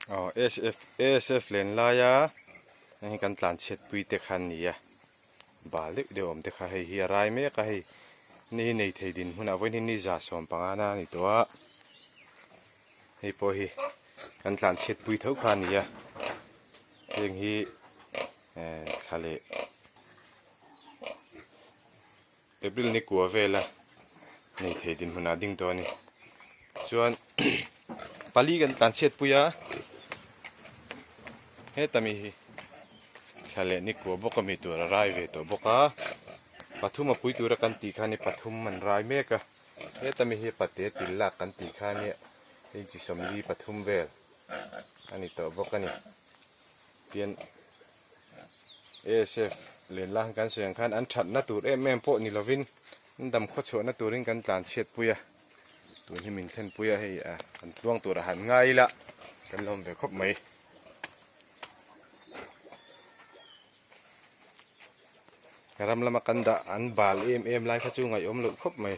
Aw ASF ASF len laia heng hi kan tlan chhiat pui te kha an ni a bal deuh deuh awm te kha hei hi a rai mek a hei ni hi nei thei din hmunah vawiin hi ni za sawm panga na a ni tawh a hei pawh hi kan tlan chhiat pui tho kha a ni a heng hi eh thla leh April ni kua vela nei thei dinhmunah a ding tawh a ni. Chuan pali kan tlan chhiat pui a, heta mi hi thla leh ni kua bawk ami tur a rai ve tawh bawk a, pathum a pui tura kan tih khan i pathum an rai mek a, heta mi hi pate til lak kan tih khan i hei chi sawmli pathum vel a ni tawh bawk a ni. Tian ASF len la kan sawi ang khan an thatna tur em em pawh ni lovin an dam khaw chhuahna turin kan tlan chhiat pui a, tun hi min thlen pui a hei a kan tluang tur a han ngai ila kan la awm ve khawp mai. Ram lama kan dah an bal em em lai kha chu ngaihawm loh khawp mai.